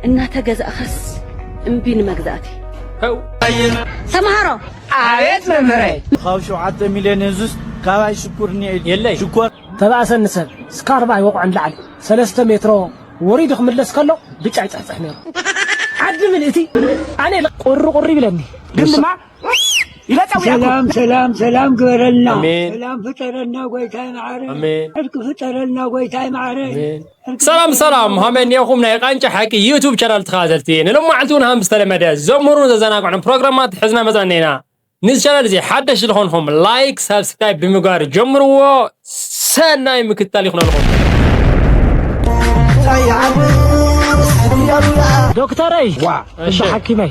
እናተገዛእኻስ እምቢ ንመግዛእቲ። ኸው ተምሃሮ ኣቤት መምህረይ። ካብ ሸውዓተ ሚልዮን ህዝብስ ካባይ ሽኩር እኒኤ ኢሉ የለይ። ሽኮር ተባእሰኒ ሰብ እስካ ኣርባዕ ይወቕዖ ንላዕሊ ሰለስተ ሜትሮ ወሪዱ ክምለስ ከሎ ብጫ ይፅሕፅሕ ነይሩ። ዓዲ ምልእቲ ኣነ ኢለ ቁሪ ቁሪ ይብለኒ። ግን ድማ ኢለ ፀዊዐኩም። ሰላም ሰላም ሰላም ግበረልና ኣሜን። ሰላም ፍጠረልና ጎይታይ ማዕረ ኣሜን። ዕርቂ ፍጠረልና ጎይታይ ማዕረ ኣሜን። ሰላም ሰላም ሃመን ኔኹም ናይ ቃንጫ ሓቂ ዩቱብ ቻናል ተኸታተልቲ ንሎማዓልቲ እውን ሃም ዝተለመደ ዘምህሩን ዘዘናግዑን ፕሮግራማት ሕዝና መፅና ኢና። ንዚ ቻናል እዚ ሓደሽ ዝኾንኹም ላይክ ሳብስክራይብ ብምግባር ጀምርዎ። ሰናይ ምክትታል ይኹነልኹም። ዶክተረይ ዋ እንዶ ሓኪመይ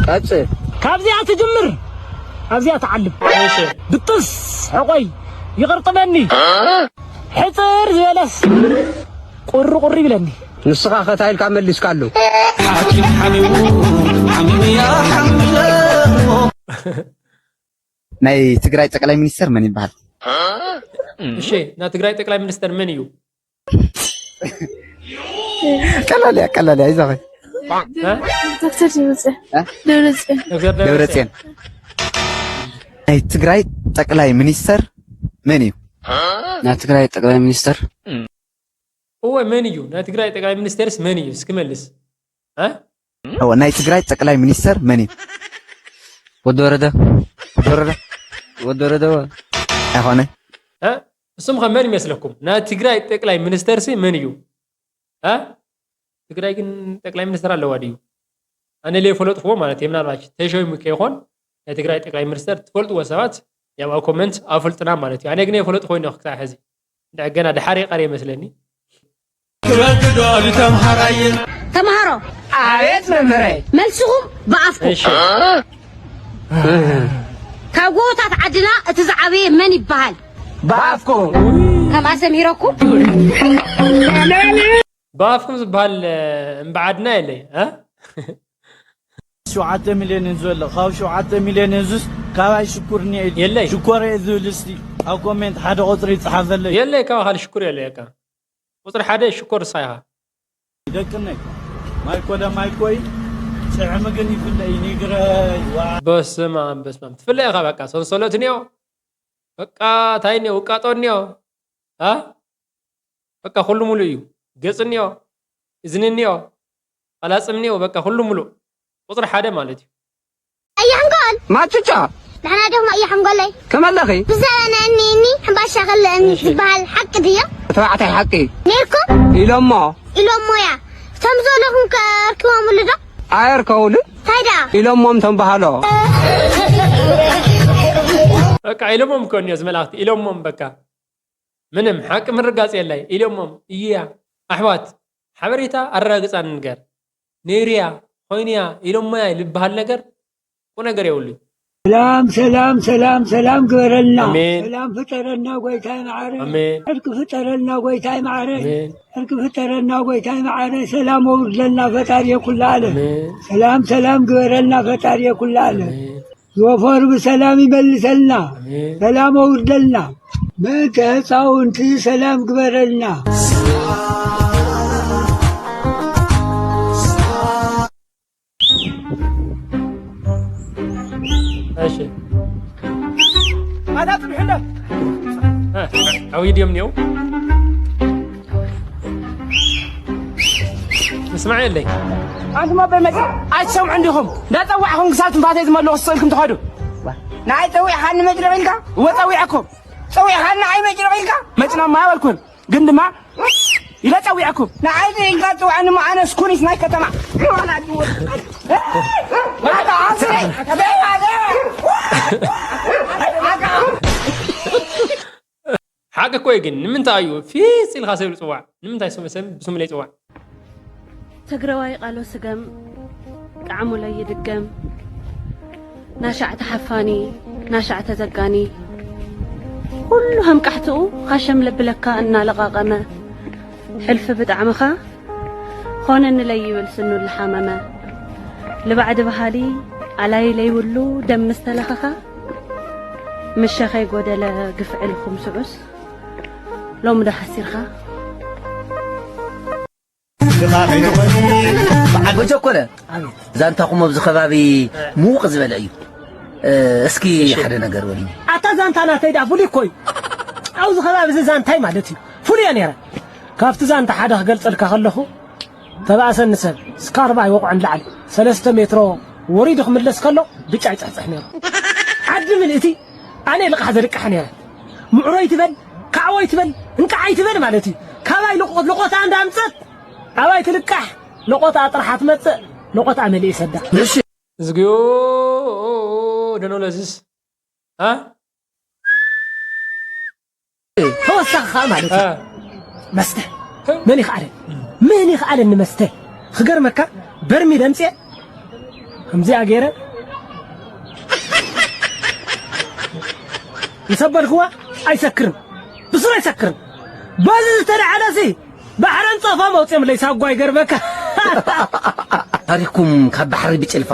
ቀጽል ካብዚኣ ትጅምር ኣብዚኣ ትዓልም እሺ ብጥስ ሕቆይ ይቕርጥመኒ ሕፅር ዝበለስ ቁሪ ቁሪ ይብለኒ። ንስኻ ከታይልካ መሊስካ ኣሎ ናይ ትግራይ ጠቅላይ ሚኒስተር መን ይበሃል? እሺ ናይ ትግራይ ጠቅላይ ሚኒስተር መን እዩ? ቀላል እያ ቀላል እያ ይዛኸ እ? ዶክተር ደብረፅዮን እ? ደብረፅዮን ዶክተር ደብረፅዮን ናይ ትግራይ ጠቅላይ ሚኒስተር መን እዩ? ናይ ትግራይ ጠቅላይ ሚኒስተር እወ መን እዩ ናይ ትግራይ ጠቅላይ ሚኒስተርስ መን እዩ እስኪ መልስ? እ? እወ ናይ ትግራይ ጠቅላይ ሚኒስተር መን እዩ? ወዲ ወረደ ወዲ ወረደ ወዲ ወረደ እወ። ኣይኮነ እ? ንስም ከ መን ይመስለኩም ናይ ትግራይ ጠቅላይ ሚኒስተርሲ መን እዩ? እ? ትግራይ ግን ጠቅላይ ሚኒስተር ኣለዋ ድዩ? ኣነ ለይፈለጥክዎ ማለት እየ ምናልባት ተሾይሙ ከይኾን ናይ ትግራይ ጠቅላይ ሚኒስተር ትፈልጥዎ ሰባት ያው ኣብ ኮመንት ኣፍልጥና ማለት እዩ። ኣነ ግን የፈለጥክዎ ይነ ክሳብ ሕዚ እንድዕ ገና ድሓር የቀር ይመስለኒ። ክረክዶ ንተምሃራይን ተምሃሮ ኣቤት መምህረይ መልስኹም ብኣፍኩም እሺ ካብ ጎቦታት ዓድና እቲ ዝዓበየ መን ይበሃል? ብኣፍኮ ከም ኣሰሚረኩም ብኣፍኩም ዝበሃል እምበዓድና የለይ እ? ሸውዓተ ሚልዮን ህዝቢ ኣሎ ካብ ሸውዓተ ሚልዮን ህዝብስ ካባይ ሽኩር እኒኤ ኢሉ የለይ። ሽኮር እየ ዝብል እስቲ ኣብ ኮሜንት ሓደ ቁፅሪ ይፅሓፈለይ የለይ ካብ ካል ሽኩር የለይ በቃ ቁፅሪ ሓደ ሽኮር ንስኻ ኢኻ ደቅነይ ማይኮ ደማይኮይ ፅዕሚ ግን ይፍለይ ይንግረይ ዋ በስመ ኣብ በስመ ኣብ ትፍለይ ኢኻ በቃ ሰንሰለት እኒኦ በቃ ታይ እኒኦ ውቃጦ እኒኦ እ በቃ ኩሉ ሙሉእ እዩ ገፅ እኒኦ እዝኒ እኒኦ ቐላፅም እኒኦ በቃ ኩሉ ሙሉእ ቁፅሪ ሓደ ማለት እዩ ቀይሕ እንኮል ማቹቻ ንሕና ዲኹም ቀይሕ እንኮለይ ከመለኺ ብዘበነ እኒ እኒ ሕምባሻ ከለእኒ ዝበሃል ሓቂ ድዮ ተባዕታይ ሓቂ ነርኩም ኢሎሞ ኢሎሞያ እቶም ዘለኹም ከርኪቦምሉ ዶ ኣየርከውሉ እንታይ ደኣ ኢሎሞም ተንበሃሎ በቃ ኢሎሞም እኮ እኒኦ ዝመላእክቲ ኢሎሞም በቃ ምንም ሓቂ ምርጋፅ የላይ ኢሎሞም እያ ኣሕዋት ሓበሬታ ኣረጋግፃ ንንገር ነይሩያ ኮይኑያ ኢሎሞያ ልበሃል ነገር ቁ ነገር የብሉይ ሰላም ሰላም ሰላም ሰላም ግበረልና ኣሜን። ሰላም ፍጠረልና ጎይታይ ማዕረ ኣሜን ዕርቂ ፍጠረልና ጎይታይ ማዕረ ኣሜን ዕርቂ ፍጠረልና ጎይታይ ማዕረ ሰላም ወውርደልና ፈጣሪ የኩላ ዓለም ኣሜን ሰላም ሰላም ግበረልና ፈጣሪ የኩላ ዓለም ኣሜን ዝወፈሩ ብሰላም ይመልሰልና ኣሜን ሰላም ወውርደልና ምእንቲ ህፃውንቲ ሰላም ግበረልና እሺ ኣታ ጽንሕለ ዓብይ ድዮም እኒው ምስማዕ የለይ ኣንቱም ኣቦይ መጽ ኣይትሰምዑ እንዲኹም እንዳጸዋዕኹም ክሳብ ትንፋሰይ ዝመለኹ ስእልኩም ትኸዱ ንኣይ ጸዊዕኻኒ መጭረቕ ኢልካ እወ ጸዊዐኩም ጸዊዕኻኒ ንኣይ መጭረቕ ኢልካ መጭና ማይ ኣበልኩን ግን ድማ ኢለ ጸዊዐኩም ንዓይ ኢልካ ጽውዐኒ እሞ ኣነ ስኩኒስ ናይ ከተማ ሓቂ እኮ እዩ ግን ንምንታይ እዩ ፊስ ኢልካ ሰብ ዝፅዋዕ ንምንታይ ስም ሰብ ብስሙ ለይፅዋዕ ትግራዋይ ቃሎ ስገም ጣዕሙ ለይድገም ናሻዕ ተሓፋኒ ናሻዕ ተዘጋኒ ኩሉ ሃምቃሕትኡ ኻሸም ለብለካ እናለቓቐመ ሕልፊ ብጣዕምኻ ኾነኒ ለይብል ስኑ ልሓመመ ልባዕዲ በሃሊ ኣላይ ለይብሉ ደም ምስተለኸኻ ምሸኸይ ጎደለ ግፍዕልኹም ስዑስ ሎሚ ዶ ሓሲርኻ ድኻ ከይትኾኒ ብዓድ በጀኮለ ኣቤት። ዛንታኹም ኣብዚ ከባቢ ምውቕ ዝበለ እዩ። እስኪ ሓደ ነገር ወኒ ኣታ ዛንታ ናተይ ዳ ፍሉይ እኮ እዩ። ኣብዚ ከባቢ እዚ ዛንታይ ማለት እዩ ፍሉይ እየ ነይረ። ካብቲ ዛንታ ሓደ ክገልጸልካ ከለኹ ተባእሰኒ ሰብ ስካርባ ይወቕዖ ንላዕሊ ሰለስተ ሜትሮ ወሪዱ ክምለስ ከሎ ብጫ ይፅሕፅሕ ነይሩ። ዓዲ ምልእቲ ኣነ ልቓሕ ዘልቅሕ ነይረ። ምዕሮይ ትበል ካዕቦይ ትበል እንቃዓይ ትበል ማለት እዩ። ካባይ ልቆ- ልቆታ እንዳምፀት ኣባይ ትልቃሕ። ለቆታ ጥራሕ ትመፅእ። ለቆታ መሊእ ይሰዳ። እዝግዮ ደኖለዝስ አ ተወሳኺ ከዓ ማለት እዩ አ መስተ መን ይኽኣለን መን ይኽኣለን ንመስተ ክገርመካ በርሚል ኣምፅአ ከምዚኣ ገይረ ይሰበልክዋ ኣይሰክርን ብሱር ኣይሰክርን በዚ ዝተለዓለሲ ባሕረን ጸፋ መውፅኦም ለይ ሳጓ ይገርመካ ታሪኽኩም ካብ ባሕሪ ብጭልፋ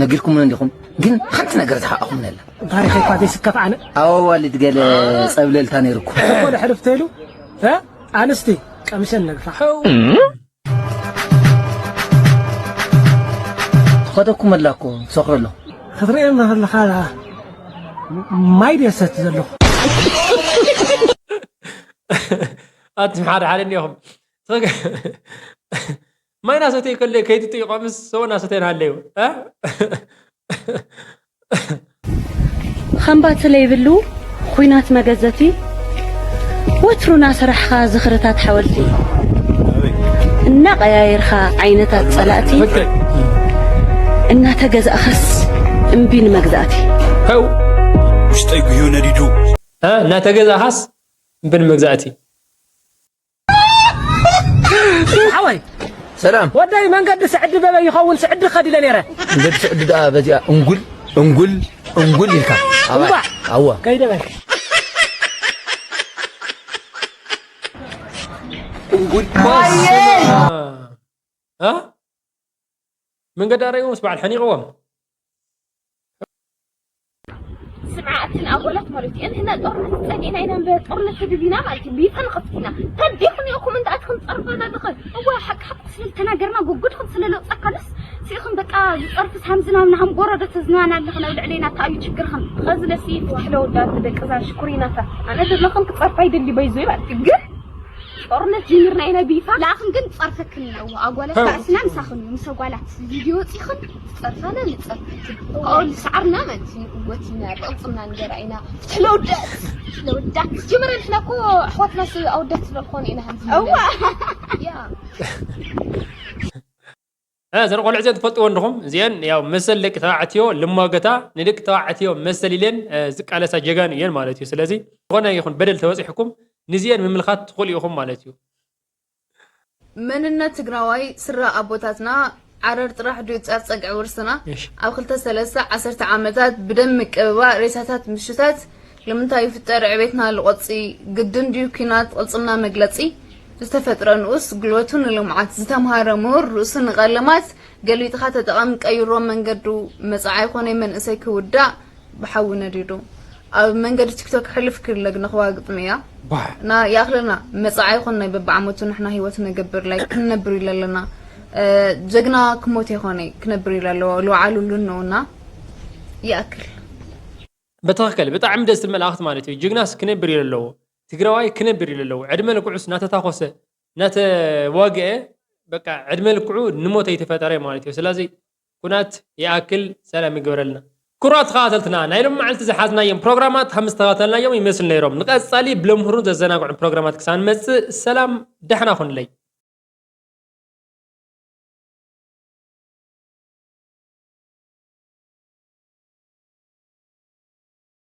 ነጊርኩምና እንዲኹም ግን ሓንቲ ነገር ዝሓኣኹም ነላ ታሪኸይ እኳ ዘይስከፍ ኣነ ኣዋዋልድ ገለ ጸብለልታ ነይርኩ ኮነ ሕልፍ ተይሉ እ? ኣንስቲ ቀምሸን ነግፋ ሐው ትኸደኩም ኣላ እኮ ትሰኽሮ ኣሎ ክትርእየና ከለኻ ማይ ድየ ሰቲ ዘለኹ ኣትም ሓደ ሓደ እኒኹም ማይ ናሰተይ ከለ ከይትጥይቆምስ ሰው ናሰተይ ናሃለዩ ኸምባቲ ለይብሉ ኹናት መገዘቲ ወትሩ ናሰራሕኻ ዝኽርታት ሓወልቲ እናቐያየርኻ ዓይነታት ጸላእቲ እናተገዛእኻስ እምቢ ንመግዛእቲ ው ውሽጠይ ጉዮ ነዲዱ እናተገዛእኻስ እምቢ ንመግዛእቲ ሓወይ ሰላም ወደይ መንገዲ ስዕዲ በበይ ይኸውን ስዕዲ ከዲለ ነይረ መንገዲ ስዕዲ ደኣ በዚኣ እንጉል እንጉል እንጉል ኢልካ ኣዋ እምባ። ኣዋ ከይደ በል እንጉል እ መንገዲ ኣረእዎም ምስ በዓል ሓኒቕዎም ስምዓ እትን ኣጎላት ማለት እዩ እንሕና ጦርነት ጸሊእና ኢና እምበር ጦርነት ተድሊና ማለት እዩ ቢፋ ንኸፍት ኢና ተዲኹም ኢኹም እንዳ ኣትኹም ጸርፋና ኣለኸ እዋ ሓቂ ሓቂ ስለ ዝተናገርና ጉጉድኹም ስለ ለውጸካንስ ስኢኹም በቃ ዝጸርፍስ ሃምዝናምና ሃም ጎረዶ ተዝናና ኣለኸ ናብ ልዕለይና ተኣዩ ችግርኸም ኸዚ ለሲ ፍትሕ ለወዳት ደቅዛ ሽኩሪናታ ኣነ ዘለኹም ክጸርፋ ይደሊ በይዞ ይባልክ ግን ጦርነት ጀሚርና ኢና ቢፋ ላኽን ግን ጸርፈክን ኣለዎ ኣጓላት ባእስና ምሳኽን እዩ ምስ ኣጓላት ቪድዮ ወፂኽን ጸርፋና ንጸርፍ ከኦል ሰዓርና ማለት እዩ ንእወት ኢና ብቕልፅምና ንገራ ኢና ፍትሕ ለወዳት ፍትሕ ለወዳት ጀመረ ንሕና እኮ ኣሕዋትና ኣወዳት ስለልኮነ ኢና ሃምዚ እዋ ያ እዘን ቆልዑ እዚአን ትፈልጥዎ እንድኹም እዚአን ያው መሰል ደቂ ተባዕትዮ ልማገታ ንደቂ ተባዕትዮ መሰል ኢለን ዝቃለሳ ጀጋኑ እየን ማለት እዩ ስለዚ ዝኾነ ይኹን በደል ተበፂሕኩም ንዚአን ምምልኻት ትኽእሉ ኢኹም ማለት እዩ መንነት ትግራዋይ ስረ ኣቦታትና ዓረር ጥራሕ ድዩ ጸር ጸግዒ ውርስና እሺ። ኣብ ክልተ ሰለስተ ዓሰርተ ዓመታት ብደም ምቅብባ ሬሳታት ምሽታት ንምንታይ ይፍጠር ዕቤትና ልቆጺ ግድን ድዩ ኪናት ቅልጽምና መግለጺ ዝተፈጥረ ንኡስ ጉልበቱ ንልምዓት ዝተምሃረ ምሁር ርእሱ ንቐለማት ገልቢጥኻ ተጠቐም ቀይሮ መንገዱ መጻዓይ ኮነ መንእሰይ ክውዳእ ብሓዊ ነዲዱ ኣብ መንገዲ ቲክቶክ ሕልፍ ክብለግ ንኽዋ ግጥሚ እያ ባሕ እና ይኣኽለና መጻዓ ይኹን ናይ በብዓመቱ ንሕና ህይወት ነገብር ላይ ክንነብር ኢለ ኣለና እ፣ ጀግና ክሞት የኾነ ክነብር ኢለ ኣለዎ ልውዓሉሉ ነውና ይኣክል በትኽክል ብጣዕሚ ደስ ዝብል መልእኽቲ ማለት እዩ ጅግናስ ክነብር ኢለ ኣለዎ ትግራዋይ ክነብር ኢለ ኣለዎ ዕድመ ልክዑስ እናተታኾሰ እናተዋግአ በቃ ዕድመ ልክዑ ንሞት ኣይተፈጠረ ማለት እዩ ስለዚ ኩናት ይኣክል ሰላም ይግበረልና። ክቡራት ተኸታተልትና ናይ ሎም መዓልቲ ዝሓዝናዮም ፕሮግራማት ከም ዝተኸታተልናዮም ይመስሉ ነይሮም። ንቐጻሊ ብለምህሩን ዘዘናግዑን ፕሮግራማት ክሳብ ንመጽእ ሰላም ዳሕና ኩኑለይ።